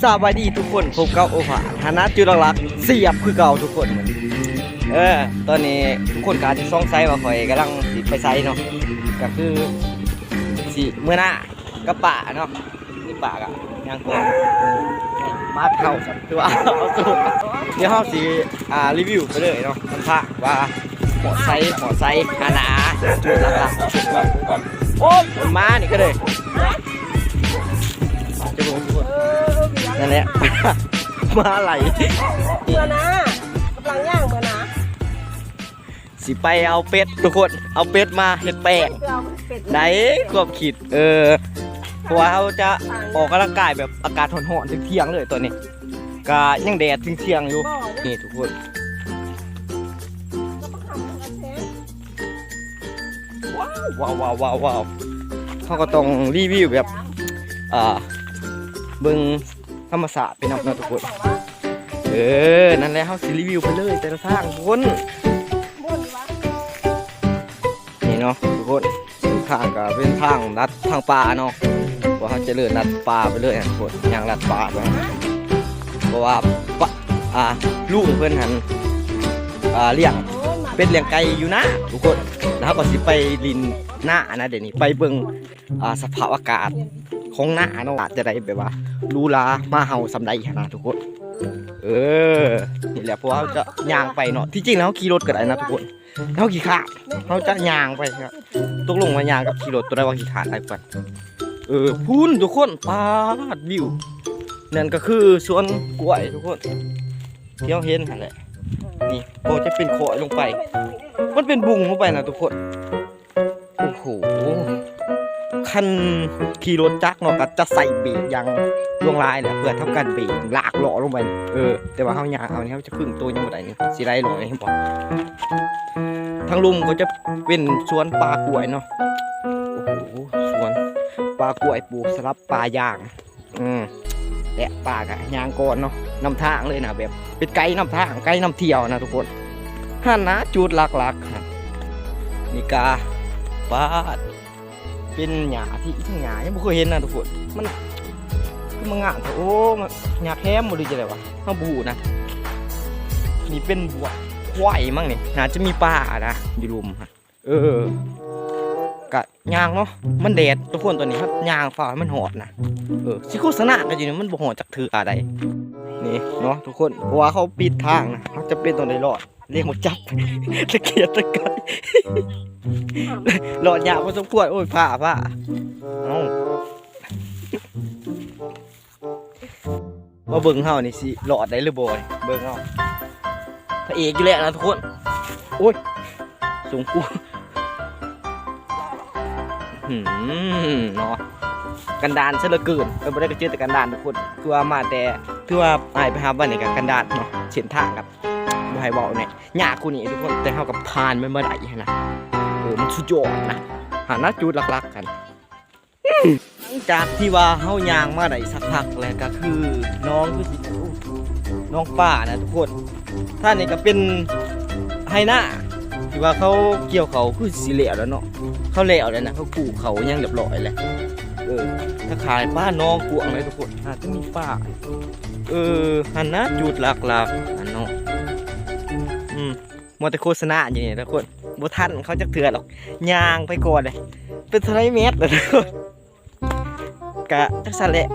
ສະບາຍດີທຸກຄົນ, ພົບກັບໂອພາ ຫັ້ນນະ ຈຸດຫຼັກໆ ສຽບຄືເກົ່າທຸກຄົນ. ເອີ ຕອນນີ້ທຸກຄົນກໍອາດຈະສົງໄສວ່າຂ້ອຍກຳລັງຊິໄປໃສເນາະ, ກໍຄືຊິເມືອນາກັບປ້າເນາະ. ນີ້ປ້າກໍຍ່າງກ່ອນ ມາເຂົ້າຊັ້ນ ຄືວ່າເອົາສູ່ ດຽວເຮົາຊິ ອ່າ ຣີວິວໄປເລີຍເນາະ ນຳທາງວ່າ ຮອດໃສ ຮອດໃສ ຫັ້ນນະ. ໂອ້ຍ ໝານີ້ກໍເລີຍ ນັ້ນແຫຼະ ໝາໄຫຼ ເມືອນາ ກຳລັງຍ່າງເມືອນາ ຊິໄປເອົາເປັດທຸກຄົນ, ເອົາເປັດມາເຮັດແປ້ງ ເພື່ອເອົາເປັດ ໄດ້ຄວາມຄິດ ເອີ ເພາະວ່າເຮົາຈະອອກກຳລັງກາຍແບບອາກາດຮ້ອນໆ ທ່ຽງໆ ເລີຍຕອນນີ້ ກະຍັງແດດທ່ຽງໆ ຢູ່ ນີ້ທຸກຄົນ. ວ້າວ ວ້າວ ເຮົາກໍຕ້ອງຣີວິວແບບ ອ່າ ເບິ່ງທຳມະຊາດໄປນຳເນາະທຸກຄົນ. ເອີ ນັ້ນແຫຼະ ເຮົາຊິຣີວິວໄປເລີຍແຕ່ລະທາງທຸກຄົນ. ນີ້ເນາະທຸກຄົນ ເສັ້ນທາງກໍເປັນທາງລັດທາງປ່າເນາະ, ພວກເຮົາຈະເລີນລັດປ່າໄປເລີຍທຸກຄົນ ຍ່າງລັດປ່າໄປ ເພາະວ່າ ປະ ອ່າ ລຸງເພິ່ນຫັ້ນ ອ່າ ລ້ຽງເປັດລ້ຽງໄກ່ຢູ່ນາທຸກຄົນ, ແລ້ວເຮົາກໍຊິໄປຫຼິ້ນນານະ. ດຽວນີ້ໄປເບິ່ງ ອ່າ ສະພາບອາກາດຂອງນາເນາະ ອາດຈະໄດ້ແບບວ່າຫຼູຫຼາມາເຮົາສ່ຳໃດຫັ້ນນະທຸກຄົນ. ເອີ ນີ້ແຫຼະ ພວກເຮົາຈະຍ່າງໄປເນາະ, ທີ່ຈິງແລ້ວເຮົາຂີ່ລົດກໍໄດ້ນະທຸກຄົນ ເຮົາຂີ້ຄ້ານ ເຮົາຈະຍ່າງໄປເນາະ. ຕົກລົງວ່າຍ່າງກັບຂີ່ລົດ ໂຕໃດວ່າຂີ້ຄ້ານຫຼາຍກວ່າ. ເອີ ພຸ້ນທຸກຄົນ ປາດ ວິວ ນັ້ນກໍຄືສວນກ້ວຍທຸກຄົນ ທີ່ເຮົາເຫັນຫັ້ນແຫຼະ. ນີ້ບໍ່ຈະເປັນຄ້ອຍລົງໄປ ມັນເປັນບຸງລົງໄປນະທຸກຄົນ. ໂອ້ໂຫ ຄັນຂີ່ລົດຈັກເນາະ ກໍຈະໃສ່ເບຣກຢ່າງຫຼວງຫຼາຍແຫຼະ ເພື່ອທຳການເບຣກລາກລໍ້ລົງໄປ. ເອີ ແຕ່ວ່າເຮົາຍ່າງເອົານີ້ ເຮົາຈະຄຶ້ງໂຕຍັງບໍ່ໄດ້ນີ້ ຊິໄຫຼລົງນີ້ ເຫັນບໍ່? ທາງລຸ່ມກໍຈະເປັນສວນປ່າກ້ວຍເນາະ. ໂອ້ໂຫ ສວນປ່າກ້ວຍ ປູກສະຫຼັບປ່າຢາງ. ອືມ ແລະ ປ້າກໍຍ່າງກ່ອນເນາະ ນຳທາງເລີຍນະ ແບບເປັນໄກນຳທາງ ໄກນຳທ່ຽວນະທຸກຄົນ. ຫັ້ນນະ ຈຸດຫຼັກໆ ນີ້ກະ ປາດ ເປັນຫຍ້າທີ່ ອີຫຍັງຫຍ້າ ຍັງບໍ່ເຄີຍເຫັນນະທຸກຄົນ. ມັນຄືມາງາມແທ້ ໂອ້ ມັນຫຍ້າແຄມບໍ່ ຫຼືຈັ່ງໃດວະ ເຮົາບໍ່ຮູ້ນະ. ນີ້ເປັນບວກຄວາຍມັ້ງນີ້ ໜ້າຈະມີປານະ ຢູ່ລຸ່ມຫັ້ນ. ເອີ ກະຍ່າງເນາະ ມັນແດດທຸກຄົນ ຕອນນີ້ເຮົາຍ່າງຟ້າວໃຫ້ມັນຮອດນະ. ເອີ ຊິໂຄສະນາກໍຢູ່ນີ້ ມັນບໍ່ຮອດຈັກເທື່ອໃດນີ້ເນາະທຸກຄົນ ເພາະວ່າເຂົາປິດທາງນະ ເຮົາຈຳເປັນຕ້ອງໄດ້ລອດ ລຽນບໍ່ຈັບ ຕະກຽກຕະກາຍ ລອດຍາກພໍສົມຄວນ. ໂອ້ຍ ຟ້າ ຟ້າ ເອົ້າ ມາເບິ່ງເຮົານີ້ຊິລອດໄດ້ຫຼືບໍ່ນີ້ ເບິ່ງເຮົາ ພະເອກຢູ່ແລ້ວນະທຸກຄົນ. ໂອ້ຍ ສູງກູ ຫືມ ເນາະ ກັນດານຊະເຫຼືອເກີນ. ໄປບໍ່ໄດ້ກໍເຈີແຕ່ກັນດານທຸກຄົນ ຄືວ່າມາແຕ່ ຖືວ່າອ້າຍໄປຫາບ້ານນີ້ກໍກັນດານເນາະ ເສັ້ນທາງກໍບໍ່ໃຫ້ເວົ້າແນ່ ຍາກກວ່ານີ້ທຸກຄົນ ແຕ່ເຮົາກໍຜ່ານມັນມາໄດ້ຫັ້ນນະ. ເອີ ມັນສຸດຍອດນະ ຫານະ ຈຸດຫຼັກໆ ກັນ ຫຼັງຈາກທີ່ວ່າເຮົາຍ່າງມາໄດ້ສັກພັກແລ້ວ ກໍຄືໜອງ ຄືຊິ ໜອງປານະທຸກຄົນ. ທາງນີ້ກໍເປັນໄຮ່ນາທີ່ວ່າເຂົາກ່ຽວເຂົ້າ ຄືຊິແລ້ວແລ້ວເນາະ ເຂົາແລ້ວແລ້ວນະ ເຂົາປູກເຂົ້າຫຍັງຮຽບຮ້ອຍແລ້ວ. ເອີ ຖ້າຂາຍປາໜອງກວ້າງເລີຍທຸກຄົນ ຫາຈະມີປາ. ເອີ ຫັ້ນນະ ຈຸດຫຼັກໆ ຫັ້ນເນາະ. ອືມ ມັວແຕ່ໂຄສະນາຢູ່ນີ້ທຸກຄົນ ບໍ່ທັນເຂົາຈັກເທື່ອດອກ ຍ່າງໄປກ່ອນເລີຍ. ເປັນເທົ່າໃດແມັດລະທຸກຄົນ ກະຈັກຊັ້ນແຫຼະ.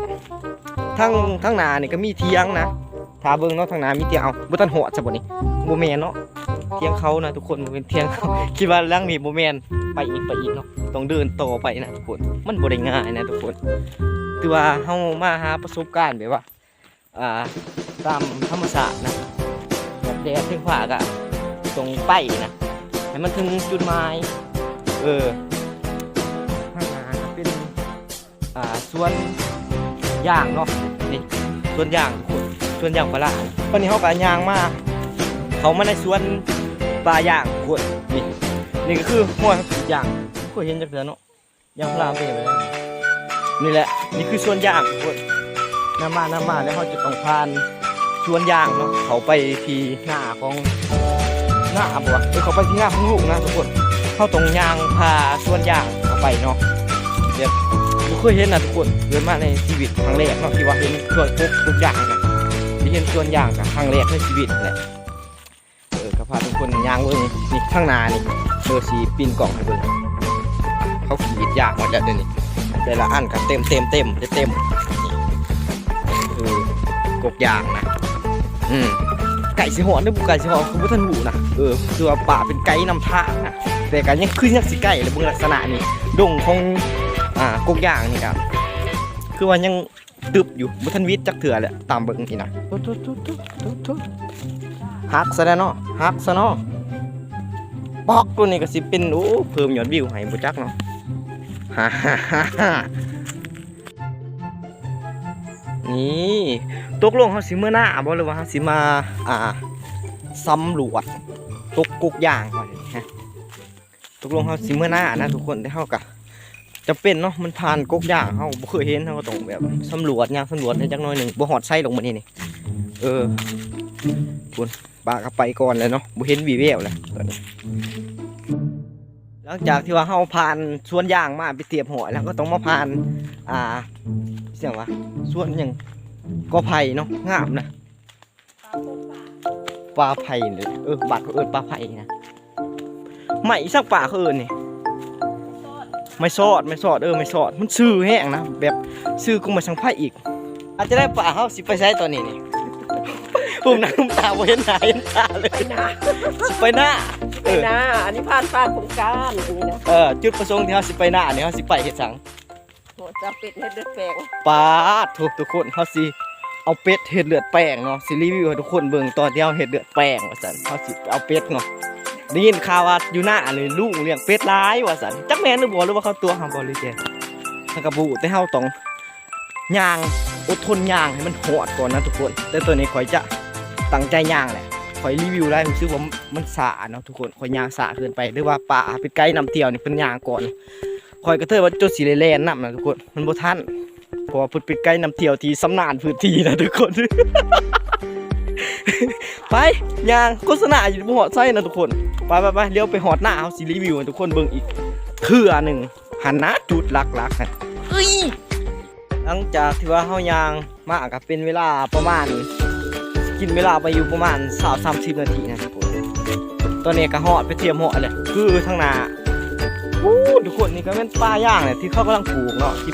ທາງ ທາງໜ້ານີ້ກໍມີຖຽງນະ ຖ້າເບິ່ງເນາະ ທາງໜ້າມີຖຽງ. ເອົ້າ ບໍ່ທັນຮອດຊະບໍ່ນີ້? ບໍ່ແມ່ນເນາະ ຖຽງເຂົານະທຸກຄົນ ບໍ່ແມ່ນຖຽງເຮົາ. ຄິດວ່າຫຼັງນີ້ບໍ່ແມ່ນ ໄປອີກ ໄປອີກເນາະ ຕ້ອງເດີນຕໍ່ໄປນະທຸກຄົນ ມັນບໍ່ໄດ້ງ່າຍນະທຸກຄົນ. ຖືວ່າເຮົາມາຫາປະສົບການແບບວ່າ ອ່າ ຕາມທຳມະຊາດນະ ແບບແດດແດງຟ້າກະຕ້ອງໄປນະ ໃຫ້ມັນເຖິງຈຸດໝາຍ. ເອີ ທາງໜ້າກະເປັນ ອ່າ ສວນຢາງເນາະ ນີ້ສວນຢາງທຸກຄົນ ສວນຢາງພາລາ. ຕອນນີ້ເຮົາກະຍ່າງມາ ເຂົ້າມາໃນສວນປ່າຢາງທຸກຄົນ. ນີ້ ນີ້ກໍຄືຮອຍຢາງ ບໍ່ເຄີຍເຫັນຈັກເທື່ອເນາະ. ຢາງພາລາເປັນແບບນີ້ແຫຼະ ນີ້ຄືສວນຢາງທຸກຄົນ. ນຳມາ ນຳມາ ແລ້ວເຮົາຈະຕ້ອງຜ່ານສວນຢາງເນາະ ເຂົ້າໄປທີ່ນາຂອງ ນາບໍ່ວະ ເອີ ເຂົ້າໄປທີ່ນາຂອງລຸງນະທຸກຄົນ. ເຮົາຕ້ອງຍ່າງຜ່າສວນຢາງເຂົ້າໄປເນາະ ແບບ ເຄີຍເຫັນນະທຸກຄົນ ເກີດມາໃນຊີວິດຄັ້ງແລກເນາະ ທີ່ວ່າເຫັນສວນກົກ ກົກຢາງນະ ທີ່ເຫັນສວນຢາງກະຄັ້ງແລກໃນຊີວິດແຫຼະ. ເອີ ກໍພາທຸກຄົນຍ່າງເບິ່ງນີ້ ທາງໜ້ານີ້ ເອີ ຊິປິ່ນກ້ອງໃຫ້ເບິ່ງ ເຂົາກຣີດຢາງໝົດແລ້ວດຽວນີ້ ແຕ່ລະອັນກໍເຕັມໆໆ ເຕັມ ເອີ ກົກຢາງນະ ອືມ ໃກ້ຊິຮອດຫຼືບໍ່ໃກ້ຊິຮອດກໍບໍ່ທັນຮູ້ນະ ເອີ ຄືວ່າປະເປັນໄກນຳທາງນະ ແຕ່ກໍຍັງ ຄືຍັງຊິໃກ້ແຫຼະ ເບິ່ງລັກສະນະນີ້ ດົງຂອງ ອ່າ ກົກຢາງນີ້ກໍຄືວ່າຍັງຕຶບຢູ່ ບໍ່ທັນຫວິດຈັກເທື່ອແຫຼະ ຕາມເບິ່ງນີ້ນະ ໂທ້ໆໆໆໆ ຫັກຊະແລ້ວເນາະ ຫັກຊະເນາະ ປອກ ໂຕນີ້ກໍຊິເປັນ ໂອ້ ເພີ່ມຍອດວິວໃຫ້ບໍ່ຈັກເນາະ ນີ້ ຕົກລົງເຮົາຊິເມືອນາບໍ່ ຫຼືວ່າເຮົາຊິມາ ອ່າ ສຳຫຼວດຕົກກົກຢາງວ່າຊັ້ນ ຕົກລົງເຮົາຊິເມືອນານະທຸກຄົນ ແຕ່ເຮົາກະຈຳເປັນເນາະ ມັນຜ່ານກົກຢາງ ເຮົາບໍ່ເຄີຍເຫັນ ເຮົາກໍຕ້ອງແບບສຳຫຼວດ ຍ່າງສຳຫຼວດແດ່ຈັກໜ້ອຍໜຶ່ງ ບໍ່ຮອດໃສດອກມື້ນີ້ນີ້ ເອີ ພຸ້ນ ປາກໍໄປກ່ອນແລ້ວເນາະ ບໍ່ເຫັນວີ່ແວວແລ້ວຕອນນີ້. ຫຼັງຈາກທີ່ວ່າເຮົາຜ່ານສວນຢາງມາເປັນທີ່ຮຽບຮ້ອຍແລ້ວ ກໍຕ້ອງມາຜ່ານ ອ່າ ອີຫຍັງວະ ສວນຫຍັງ ກໍໄຜ່ເນາະ ງາມນະ. ປ່າໄຜ່ນີ້ ເອີ ບ້ານເຂົາເອີ້ນປ່າໄຜ່ນະ ໄມ້ອີຫຍັງ ປ່າເຂົາເອີ້ນນີ້ ໄມ້ຊອດ ໄມ້ຊອດ ເອີ ໄມ້ຊອດ ມັນຊື່ແຮງນະ ແບບຊື່ກວ່າໄມ້ສັງໄພອີກ. ອາດຈະໄດ້ ປ່າເຮົາຊິໄປໃສຕອນນີ້ນີ້ ຮູບໜ້າຮູບຕາບໍ່ເຫັນໜ້າເຫັນຕາເລີຍ ໄປນາ ຊິໄປນາ ໄປນາ ເອີ ອັນນີ້ຜ່ານປ່າໂຄງການ ອັນນີ້ນະ ເອີ ຈຸດປະສົງທີ່ເຮົາຊິໄປນານີ້ ເຮົາຊິໄປເຮັດຫຍັງ? ໂຫ ຈະເອົາເປັດເຮັດເລືອດແປງ ປາດໂທ້ ທຸກຄົນ ເຮົາຊິເອົາເປັດເຮັດເລືອດແປງເນາະ ຊິຣີວິວໃຫ້ທຸກຄົນເບິ່ງຕອນທີ່ເຮົາເຮັດເລືອດແປງວ່າຊັ້ນ ເຮົາຊິໄປເອົາເປັດເນາະ. ໄດ້ຍິນຂ່າວວ່າຢູ່ນານີ້ລຸງລ້ຽງເປັດຫຼາຍວ່າຊັ້ນ ຈັກແມ່ນຫຼືບໍ່ ຫຼືວ່າເຂົາຕົວະເຮົາບໍ່ ຫຼືແຕ່ ເຮົາກໍບໍ່ຮູ້ ແຕ່ເຮົາຕ້ອງຍ່າງ ອົດທົນຍ່າງໃຫ້ມັນຮອດກ່ອນນະທຸກຄົນ. ແຕ່ຕອນນີ້ຂ້ອຍຈະຕັ້ງໃຈຍ່າງແຫຼະ ຂ້ອຍຣີວິວໄດ້ ຮູ້ສຶກວ່າມັນຊ້າເນາະທຸກຄົນ ຂ້ອຍຍ່າງຊ້າເກີນໄປ ຫຼືວ່າປ່າເປັນໄກນຳທ່ຽວນີ້ເພິ່ນຍ່າງກ່ອນ ຂ້ອຍກໍເທີວ່າຈົນຊິໄດ້ແລ່ນນຳນະທຸກຄົນ ມັນບໍ່ທັນ ເພາະວ່າເພິ່ນເປັນໄກນຳທ່ຽວທີ່ຊຳນານພື້ນທີ່ນະທຸກຄົນ. ໄປ ຍ່າງໂຄສະນາຢູ່ ບໍ່ຮອດໃສນະທຸກຄົນ. ໄປໆໆ ລຽວໄປຮອດນາ ເຮົາຊິຣີວິວໃຫ້ທຸກຄົນເບິ່ງອີກເທື່ອໜຶ່ງ ຫັ້ນນະ ຈຸດຫຼັກໆ ຫັ້ນ ເອີຍ. ຫຼັງຈາກທີ່ວ່າເຮົາຍ່າງມາກໍເປັນເວລາປະມານ ກິນເວລາໄປຢູ່ປະມານຊາວສາມສິບນາທີນະທຸກຄົນ. ຕອນນີ້ກໍຮອດໄປທ່ຽມຮອດແລ້ວ ຄືທາງໜ້າ ໂອ້ ທຸກຄົນ ນີ້ກໍແມ່ນປ່າຢາງແຫຼະ ທີ່ເຂົາກຳລັງປູກເນາະ ທີ່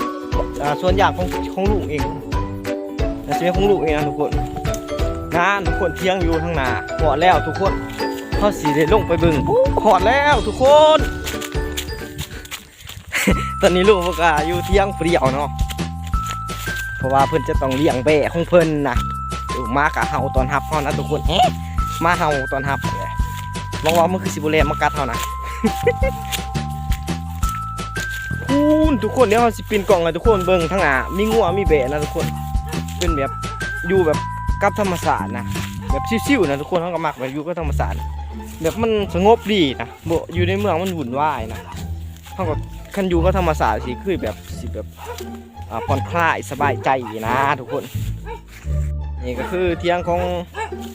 ອ່າ ສວນຢາງຂອງ ຂອງລຸງເອງ ໜ້າຊິແມ່ນຂອງລຸງເອງນະທຸກຄົນ. ນັ້ນທຸກຄົນ ຖຽງຢູ່ທາງໜ້າ ຮອດແລ້ວທຸກຄົນ ເຮົາຊິໄດ້ລົງໄປເບິ່ງ. ໂອ້ ຮອດແລ້ວທຸກຄົນ. ຕອນນີ້ລຸງເພິ່ນກໍຢູ່ຖຽງຜູ້ດຽວເນາະ ເພາະວ່າເພິ່ນຈະຕ້ອງລ້ຽງແບ້ຂອງເພິ່ນນະ. ເອີ ໝາກໍເຫົ່າຕ້ອນຮັບເຮົານະທຸກຄົນ ແຮະ ໝາເຫົ່າຕ້ອນຮັບ ຫວັງວ່າມັນຄືຊິບໍ່ແລ່ນມາກັດເຮົານະ. ພຸ້ນ ທຸກຄົນ ດຽວເຮົາຊິປິ່ນກ້ອງໃຫ້ທຸກຄົນເບິ່ງ ທາງໜ້າມີງົວມີແບ້ນະທຸກຄົນ ເປັນແບບຢູ່ແບບກັບທຳມະຊາດນະ ແບບຊິວໆນະທຸກຄົນ. ເຮົາກໍມັກແບບຢູ່ກັບທຳມະຊາດ ແບບມັນສະຫງົບດີນະ ບໍ່ ຢູ່ໃນເມືອງມັນວຸ່ນວາຍນະ. ເຮົາກໍ ຄັນຢູ່ກັບທຳມະຊາດຊິຄືແບບ ຊິແບບ ອ່າ ຜ່ອນຄລາຍສະບາຍໃຈນະທຸກຄົນ. ນີ້ກໍຄືຖຽງຂອງ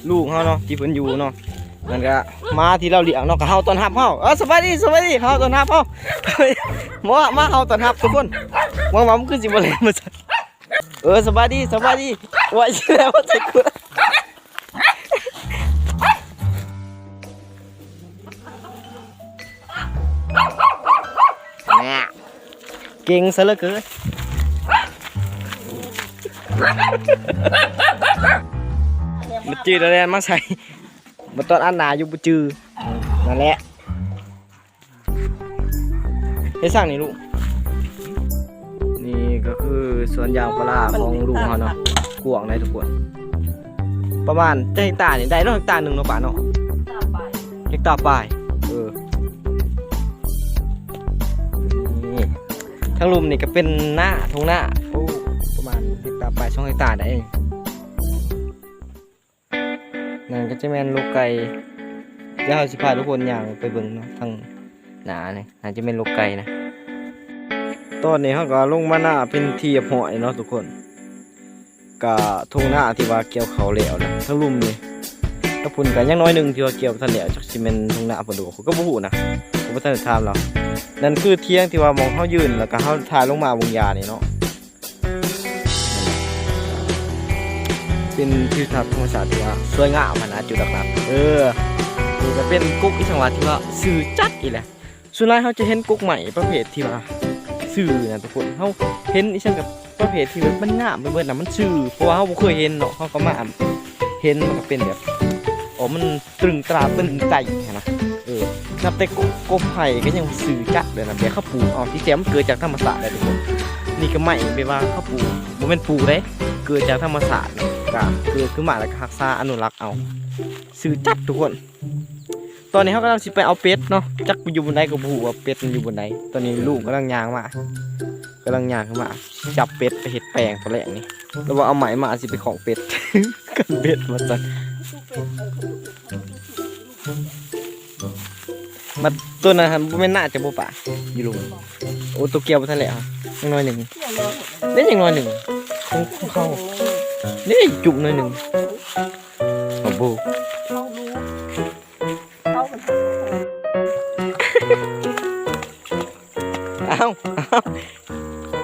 ລຸງເຮົາເນາະ ທີ່ເພິ່ນຢູ່ເນາະ. ນັ້ນກໍໝາທີ່ລາວລ້ຽງເນາະ ກໍເຫົ່າຕ້ອນຮັບເຮົາ. ເອີ ສະບາຍດີ ສະບາຍດີ ເຫົ່າຕ້ອນຮັບເຮົາ. ມາ ມາເຫົ່າຕ້ອນຮັບທຸກຄົນ. ຫວັງວ່າມັນຄືຊິບໍ່ແລ່ນມາໃສ່. ເອີ ສະບາຍດີ ສະບາຍດີ. ໂອ້ຍ ຊິແລ່ນມາໃສ່ກູ. ເກັ່ງຊະເຫຼືອເກີນ. ບໍ່ຈື່ແລ້ວແລ່ນມາໃສ່ ບໍ່ຕອນອັດໜ້າຢູ່ ບໍ່ຈື່. ນັ້ນແຫຼະ ເຮັດສັງນີ້ລູກ. ນີ້ກໍຄືສວນຢາງພາລາຂອງລຸງເຮົາເນາະ ກວ້າງໃດ໋ທຸກຄົນ ປະມານຈັກເຮັກຕານີ້ ໄດ້ເນາະ ເຮັກຕາໜຶ່ງເນາະປ້າເນາະ ເຮັກຕາປາຍ ເຮັກຕາປາຍ ເອີ ນີ້ ທາງລຸ່ມນີ້ກໍເປັນນາ ທົ່ງນາ ໂອ້ ປະມານເຮັກຕາປາຍ ສອງເຮັກຕາໄດ້. ນັ້ນກໍຈະແມ່ນລົກໄກ່ ດຽວເຮົາຊິພາທຸກຄົນຍ່າງໄປເບິ່ງເນາະ ທາງໜ້ານີ້ ໜ້າຈະແມ່ນລົກໄກ່ນະ. ຕອນນີ້ເຮົາກໍລົງມານາເປັນທີ່ຮຽບຮ້ອຍເນາະທຸກຄົນ ກະທົ່ງນາທີ່ວ່າກ່ຽວເຂົ້າແລ້ວນະ ທາງລຸ່ມນີ້ ທາງພຸ້ນກະຍັງໜ້ອຍໜຶ່ງທີ່ວ່າກ່ຽວບໍ່ທັນແລ້ວ ຈັກຊິແມ່ນທົ່ງນາເພິ່ນບໍ່ ຂ້ອຍກໍບໍ່ຮູ້ນະ ຂ້ອຍບໍ່ທັນໄດ້ຖາມລາວ. ນັ້ນຄືຖຽງທີ່ວ່າໝ່ອງເຮົາຢືນ ແລ້ວກໍເຮົາຖ່າຍລົງມາເບິ່ງຢານີ້ເນາະ ເປັນທິວທັດທຳມະຊາດທີ່ວ່າສວຍງາມຫັ້ນນະ ຈຸດຫຼັກໆ. ເອີ ນີ້ກໍເປັນກົກອີ່ສັງວະທີ່ວ່າຊື່ຈັດອີກແຫຼະ. ສ່ວນຫຼາຍເຮົາຈະເຫັນກົກໄມ້ປະເພດທີ່ວ່າຊື່ນະທຸກຄົນ. ເຮົາເຫັນອີ່ສັງກັບປະເພດທີ່ແບບມັນງາມໄປເບິດນະ ມັນຊື່ ເພາະວ່າເຮົາບໍ່ເຄີຍເຫັນເນາະ. ເຮົາກໍມາ ອັນ ເຫັນມັນກໍເປັນແບບ ໂອ້ ມັນຕຶງຕາຕຶງໃຈຫັ້ນນະ. ເອີ ນັບແຕ່ກົກ ກົກໄຜ່ກໍຍັງຊື່ຈັດເລີຍນະ ແບບເຂົາປູກເອົາ. ທີ່ແທ້ມັນເກີດຈາກທຳມະຊາດເດ້ທຸກຄົນ. ນີ້ກໍໄມ້ແບບວ່າເຂົາປູກ ບໍ່ແມ່ນປູກເດ້ ເກີດຈາກທຳມະຊາດ. ກໍເກີດຂຶ້ນມາແລ້ວກໍຮັກສາອະນຸລັກເອົາ ຊື່ຈັດທຸກຄົນ. ຕອນນີ້ເຮົາກຳລັງຊິໄປເອົາເປັດເນາະ ຈັກຢູ່ບ່ອນໃດກໍບໍ່ຮູ້ວ່າເປັດມັນຢູ່ບ່ອນໃດ. ຕອນນີ້ລຸງກຳລັງຍ່າງມາ ກຳລັງຍ່າງຂຶ້ນມາ ຈັບເປັດໄປເຮັດແປງຕອນແລກນີ້ ແລ້ວວ່າເອົາໄມ້ມາຊິໄປຂອງເປັດ ກັນເປັດວ່າຊັ້ນ. ມາ ຕົວນັ້ນຫັ້ນບໍ່ແມ່ນໜ້າຈະບໍ່ປາຢູ່ລຸງ. ໂອ້ ຕົວກ່ຽວບໍ່ທັນແລ້ວ ຍັງໜ້ອຍໜຶ່ງ ເດ້ ຍັງໜ້ອຍໜຶ່ງ ຂອງ ຂອງເຂົາເດ້ ຈຸບໜ້ອຍໜຶ່ງ. ໂອ້ໂຫ ເອົາ ເອົາ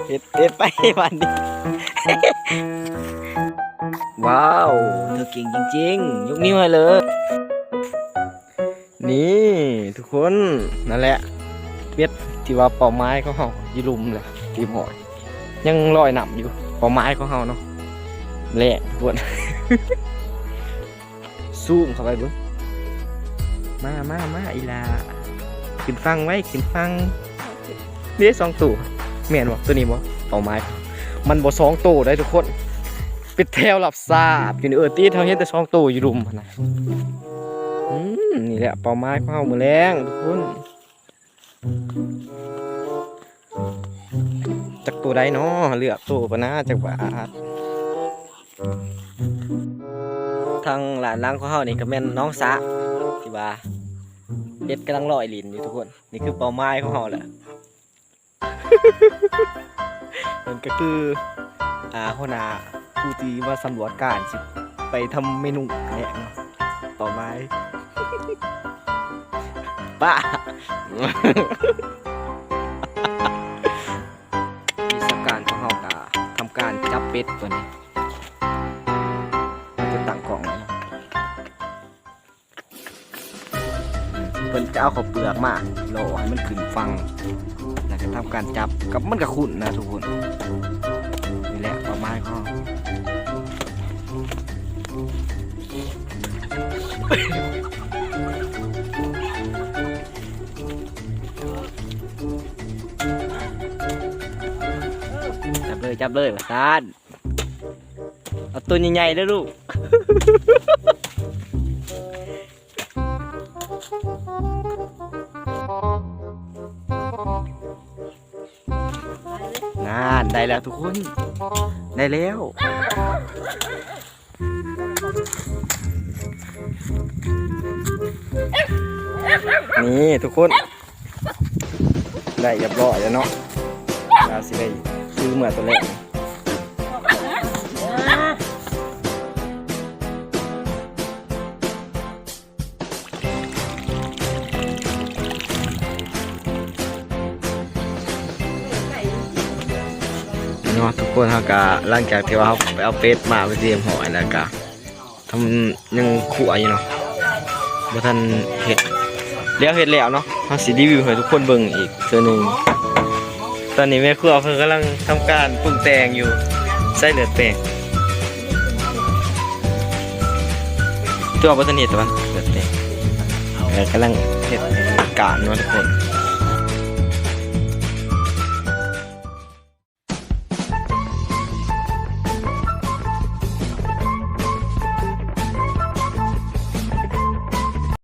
ເຮັດ ເຮັດໄປບາດນີ້. ວ້າວ ເທີເກັ່ງຈິງໆ ຍົກນິ້ວໃຫ້ເລີຍ. ນີ້ທຸກຄົນ ນັ້ນແຫຼະ ເປັດທີ່ວ່າເປົ້າໝາຍຂອງເຮົາຢູ່ລຸ່ມແຫຼະ ທີ່ຫ້ອຍ ຍັງລອຍນ້ຳຢູ່ ເປົ້າໝາຍຂອງເຮົາເນາະ ແຫຼະທຸກຄົນ. ຊູມເຂົ້າໄປເບິ່ງ ມາ ມາ ມາ ອີ່ຫຼ້າ ຂຶ້ນຝັ່ງໄວ້ ຂຶ້ນຝັ່ງ. ເດ້ ສອງໂຕ ແມ່ນບໍ່? ໂຕນີ້ບໍ່? ເປົ້າໝາຍ ມັນບໍ່ສອງໂຕໄດ໋ທຸກຄົນ ເປັນແຖວລາບສາບຢູ່ນີ້. ເອີ ຕິດ ເຮົາເຫັນແຕ່ສອງໂຕຢູ່ລຸ່ມຫັ້ນນະ. ອືມ ນີ້ແຫຼະເປົ້າໝາຍຂອງເຮົາມື້ແລງທຸກຄົນ. ຈັກໂຕໃດເນາະ ເລືອກໂຕກ່ອນນະ ຈັກບາດ. ທາງດ້ານຫຼັງຂອງເຮົານີ້ກໍແມ່ນໜອງສະ ທີ່ວ່າເປັດກຳລັງລອຍຫຼິ້ນຢູ່ທຸກຄົນ. ນີ້ຄືເປົ້າໝາຍຂອງເຮົາແຫຼະ. ນັ້ນກໍຄື ອ່າ ຫົວໜ້າຜູ້ທີ່ມາສຳຫຼວດການ ຊິໄປທຳເມນູແລກເນາະ ເປົ້າໝາຍ ປ້າ. ວິຊາການຂອງເຮົາກໍທຳການຈັບເປັດຕົວນີ້ ເຮົາຈະຕັ້ງກ້ອງໄວ້ເນາະ. ເພິ່ນຈະເອົາເຂົ້າເປືອກມາຫຼໍ່ໃຫ້ມັນຂຶ້ນຝັ່ງ ແລ້ວກໍທຳການຈັບ ກັບມັນກໍຂຸ້ນນະທຸກຄົນ. ນີ້ແຫຼະເປົ້າໝາຍຂອງເຮົາ. ຈັບເລີຍ ຈັບເລີຍ ວ່າຊັ້ນ. ເອົາໂຕໃຫຍ່ໆເດີ້ລູກ. ນັ້ນ ໄດ້ແລ້ວທຸກຄົນ ໄດ້ແລ້ວ. ນີ້ທຸກຄົນ ໄດ້ຮຽບຮ້ອຍແລ້ວເນາະ ວ່າຊິໄດ້ຊື້ເມືອຕົວແລກ. ເນາະ ທຸກຄົນ ເຮົາກະ ຫຼັງຈາກທີ່ວ່າເຮົາໄປເອົາເປັດມາເປັນທີ່ຮຽບຮ້ອຍແລ້ວກະ ທຳ ຍັງຂົ້ວຢູ່ເນາະ ບໍ່ທັນເຮັດ ແລ້ວເຮັດແລ້ວເນາະ ເຮົາຊິຣີວິວໃຫ້ທຸກຄົນເບິ່ງອີກເທື່ອໜຶ່ງ. ຕອນນີ້ແມ່ຄົວເພິ່ນກຳລັງທຳການປຸງແຕ່ງຢູ່ ໃສ່ເລືອດແປງ ແຕ່ວ່າບໍ່ທັນເຮັດ ແຕ່ວ່າເລືອດແປງ ເອີ ກຳລັງເຮັດການເນາະທຸກຄົນ.